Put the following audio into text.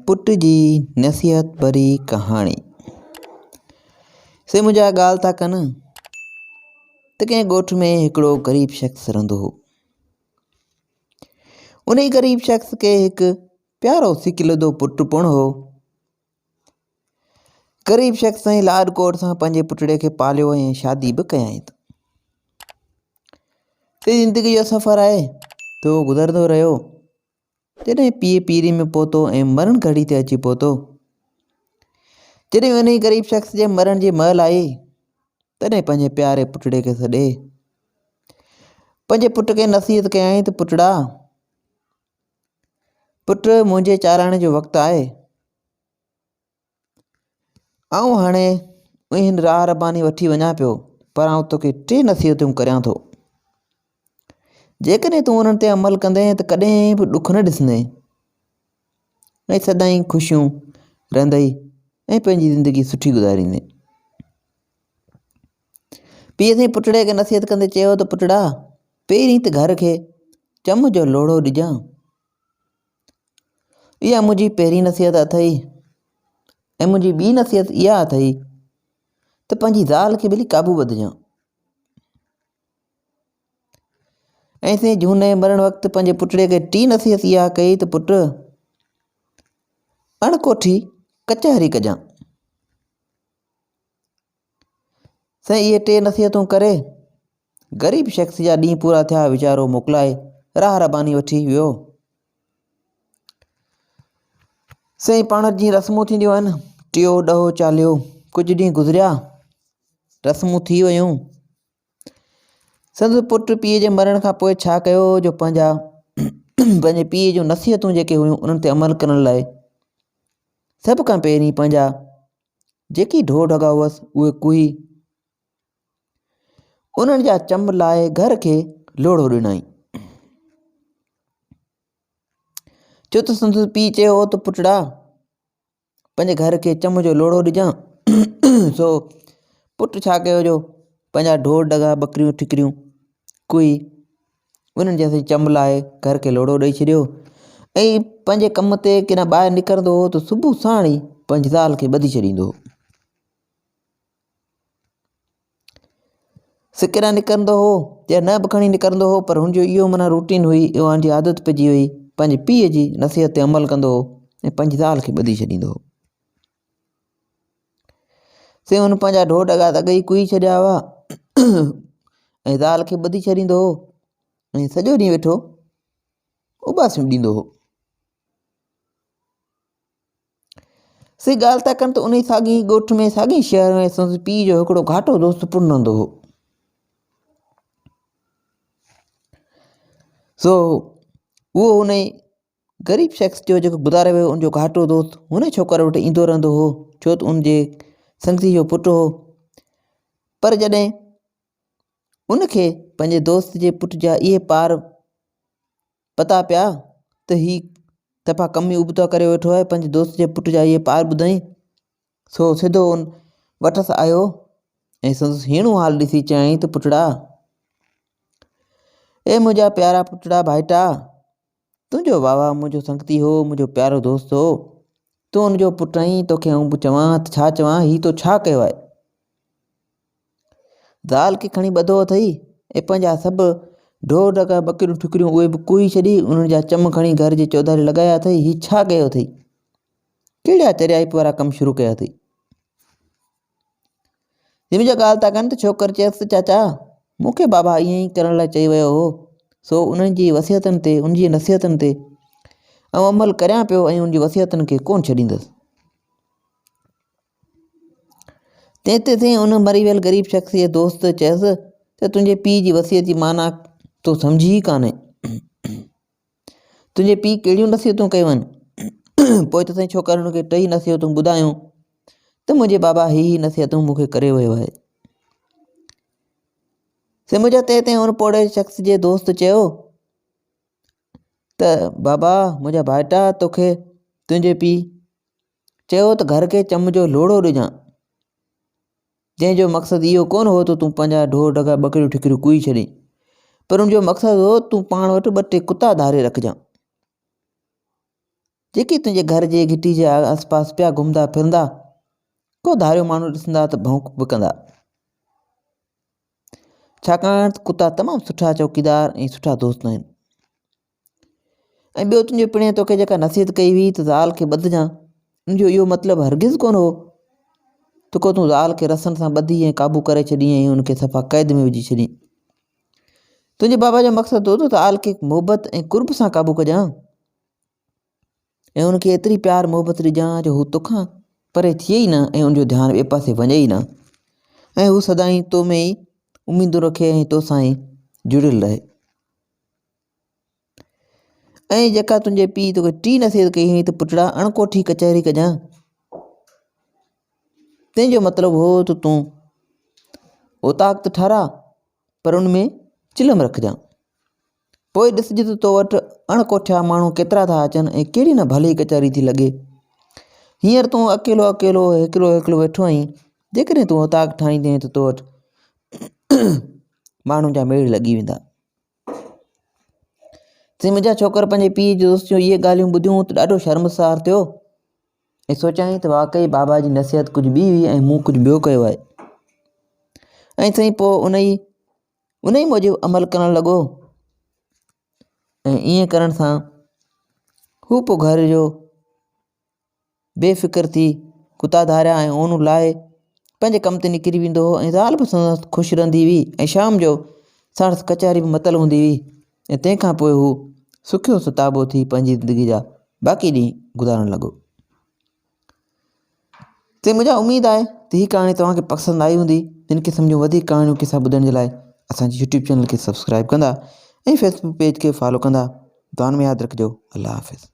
پٽ جي نصيحت ڀري ڪهاڻي. سي منهنجا ڳالهه ٿا ڪن ته ڪنهن ڳوٺ ۾ هڪڙو غريب شخص رهندو هو. انهي غريب شخص کي هڪ پيارو سڪيلڌو پٽ پڻ هو. غريب شخص سائين لاڏ ڪوڏ سان پنهنجي پٽڙي کي پاليو ۽ شادي به ڪيائين. سي زندگي جو سفر آهي ته اهو گذرندو رهيو. جڏهن پيء پيري ۾ پهتو ۽ مرڻ گهڙي تي اچي پهتو. جڏهن انهي غريب شخص جي مرڻ جي مهل آئي، تڏهن پنهنجي پياري پٽڙي کي سڏي پنهنجي پٽ کي نصيحت ڪيائين ته پٽڙا! پٽ منهنجي چاراڻي جو وقت آهي. آئون هاڻي هن راهه رباني وٺي وڃان پيو پر آئون توکي ٽي نصيحتون ڪريان ٿو. جيڪڏهن تون انهن تي عمل ڪندين ته ڪڏهن به ڏک نه ڏسندين ۽ سدائين خوشيون رهندئي ۽ پنهنجي زندگي سٺي گذاريندين. پيء سائين پٽڙي کي نصيحت ڪندي چيو ته پٽڙا پهرين ته گهر کي چم جو لوڙهو ڏجان. اها منهنجي پهرين نصيحت اٿئي ۽ منهنجي ٻي نصيحت اها اٿئي ته پنهنجي زال کي ڀلي قابو ٻڌجان ۽ سائين جهوني مرڻ وقت پنهنجي پٽڙي کي ٽي نصيحت اها ڪئي ته پٽ اڻ ڪوٺي ڪچهري ڪجان سائين اهي ٽي نصيحتون ڪري غريب شخص جا ڏينهن پورا ٿيا، ويچارو موڪلائي راهه رباني وٺي ويو. سائين پاڻ وٽ جيئن رسمون ٿينديون آهن، ٽيهو، ڏهو، چاليهو، ڪجهه ڏينهن گذريا، رسمون ٿي ويون. سندس پٽ پيء جي مرڻ کان پوء ڇا ڪيو جو پنهنجا پنهنجي پيء جون نصيحتون جيڪي هيون انهن تي عمل ڪرڻ لاء سڀ کان پهرين پنهنجا جيڪي ڍور ڍڳا هئس اهي ڪهي انهن جا چم لاهي گهر کي لوڙهو ڏنائين. ڇو ته سندس پيء چيو هو ته پٽڙا پنهنجي گهر کي چم جو لوڙهو ڏجان سو پٽ ڇا ڪيو جو پنهنجا ڍور ڍڳا ٻڪريون ٺڪريون ڪوئي انهن جا چم لاهي گهر کي لوڙهو ڏئي ڇڏيو ۽ پنهنجي ڪم تي ڪيڏانهن ٻاهر نڪرندو هو ته صبح ساڻ ئي پنهنجي زال کي ٻڌي ڇڏيندو هو. سڪرا نڪرندو هو يا نه به کڻي نڪرندو هو پر هن جو اهو معنيٰ روٽين هئي اها هن جي عادت پئجي وئي پنهنجي پيء جي نصيحت تي عمل ڪندو هو ۽ پنهنجي زال کي ٻڌي ڇڏيندو هو سي هن پنهنجا ڍور ڍڳا ته اڳ ئي ڪوئي ڇڏيا هئا ۽ زال کي ٻڌي ڇڏيندو هو ۽ سڄو ڏينهن ويٺو اٻاسيون ڏيندو هو سي ڳالهه ٿا ڪن ته انهي ساڳئي ڳوٺ ۾ ساڳئي شهر ۾ سندس پيء جو هڪڙو گهاٽو دوست پڻ رهندو هو. سو اهو انهي غريب شخص جو جيڪو گذاري ويو ان جو گهاٽو دوست هن ڇوڪر وٽ ايندو رهندو هو ڇو ته ان جي سنگتي جو پٽ هو پر جڏهن ان کي پنهنجي دوست جي پٽ جا اهي پار پتا پيا ته هي دفعا ڪم ئي ابتو ڪري ويٺو آهي پنهنجي دوست جي پٽ جا اهي پار ٻڌائين سو سڌو ان وٽس آيو ۽ سندس هيڻو حال ڏسي چيائين ته پٽڙا اي منهنجا پيارا پٽڙا ڀائٽا تنهنجو بابا منهنجو سنگتي هو منهنجو پيارو دوست هو تون ان جو پٽ آهين توکي آئون به چوان ته ڇا چوان هي تو ڇا ڪيو آهي زال کي کڻي ٻڌو اٿئي ۽ پنهنجا سڀ ڍور ڍڳا ٻڪريون ٺڪريون اهي به ڪوهي ڇڏي انهن جا چم کڻي گهر جي چوڌاري لڳايا اٿئي هي ڇا ڪيو اٿئي ڪهڙا چريائپ وارا ڪم شروع ڪيا اٿئي جنهن جا ڳالهه ٿا ڪن ته ڇوڪر چيس ته چاچا مون کي بابا ائين ئي ڪرڻ لاء چئي ويو هو سو انهن جي وصيتن تي ان جي نصيحتن تي آئون عمل ڪريان پيو ۽ ان جي وصيتن کي ڪونه ڇڏيندس تنهن تي سائين ان مري ويل غريب شخص جي دوست چيس ته تنهنجي پيء جي وصيت جي معنيٰ تو سمجهي ئي ڪانهي. تنهنجي پيء ڪهڙيون نصيحتون ڪيون آهن؟ پوء ته سائين ڇوڪر هن کي ٽئي نصيحتون ٻڌايون ته منهنجي بابا هي هي نصيحتون مون کي ڪري ويو آهي. سائين منهنجا تنهن تي ان پوڙهي شخص جي دوست چيو ته بابا منهنجا ڀائٽا توکي تنهنجي پيء چيو ته گهر کي چم جو لوڙهو ڏجان، جنهن جو مقصد اهو ڪونه هو ته تون پنهنجا ڍور ڍڳا ٻڪريون ٺڪريون ڪوهي ڇڏين، پر ان جو مقصد هو تون پاڻ وٽ ٻه ٽي ڪتا ڌاري رکجان. جيڪي تنهنجي گهر جي گهٽي جي آس پاس پيا گهمندا ڦرندا، ڪو ڌاريو ماڻهو ڏسندا ته ڀونڪ به ڪندا. ڇاڪاڻ ته ڪتا تمام سٺا چوڪيدار ۽ سٺا دوست آهن. ۽ ٻيو تنهنجي پڻهين توکي جيڪا نصيحت ڪئي هئي ته زال کي ٻڌجان، ان جو اهو مطلب هرگز ڪونه هو ته ڪو تون زال کي رسن سان ٻڌي ۽ قابو ڪري ڇڏين ۽ ان کي صفا قيد ۾ وجهي ڇڏين. تنهنجي بابا جو مقصد هو ته زال کي محبت ۽ قرب سان قابو ڪجان ۽ ان کي ايتري پيار محبت ڏجان جو هو توکان پري ٿئي ئي نه ۽ ان جو ڌيان ٻئي پاسي وڃي ئي نه ۽ هو سدائين تو ۾ ئي اميدون رکي ۽ توسان ئي جڙيل رهي. ۽ جيڪا تنهنجي پيء توکي ٽي نصيحت ڪئي هئي ته پٽڙا اڻڪوٺي ڪچهري ڪجان تنهن جو مطلب هو ته تون اوطاق ته ٺهراء پر ان ۾ چلم رکجان پوء ڏسج ته تو وٽ اڻ ڪوٺيا ماڻهو ڪيترا ٿا اچن ۽ ڪهڙي نه ڀلي ڪچهري ٿي لڳي هينئر تون اڪيلو اڪيلو هيڪلو هيڪلو ويٺو آهين جيڪڏهن تون اوطاق ٺاهيندين ته تو وٽ ماڻهن جا ميڙ لڳي ويندا چي منهنجا ڇوڪر پنهنجي پيء جي دوست جون اهي ڳالهيون ٻڌيون ته ڏاڍو شرمسار ٿيو ۽ سوچيائين ته واقعي بابا جي نصيحت ڪجهه ٻي هئي ۽ مون ڪجهه ٻيو ڪيو آهي ۽ سائين پوء ان ئي ان ئي موجب عمل ڪرڻ لڳو ۽ ائين ڪرڻ سان هو پوء گهر جو بي فڪر ٿي ڪتا ڌاريا ۽ اونون لاهي پنهنجي ڪم تي نڪري ويندو هو ۽ زال به سندس خوش رهندي هئي ۽ شام جو ساڻس ڪچهري به متل هوندي هئي ۽ تنهن کان پوء هو سکيو ستابو ٿي پنهنجي زندگي جا باقي ڏينهن گذارڻ لڳو. تي منهنجا اميد آهي ته هي ڪهاڻي توهان کي پسند آئي هوندي هن قسم جون وڌيڪ ڪهاڻيون قصا ٻڌڻ جي لاء اسان جي يوٽيوب چينل کي سبسڪرائب ڪندا ۽ فيسبوڪ پيج کي فالو ڪندا دعائن ۾ ياد رکجو الله حافظ.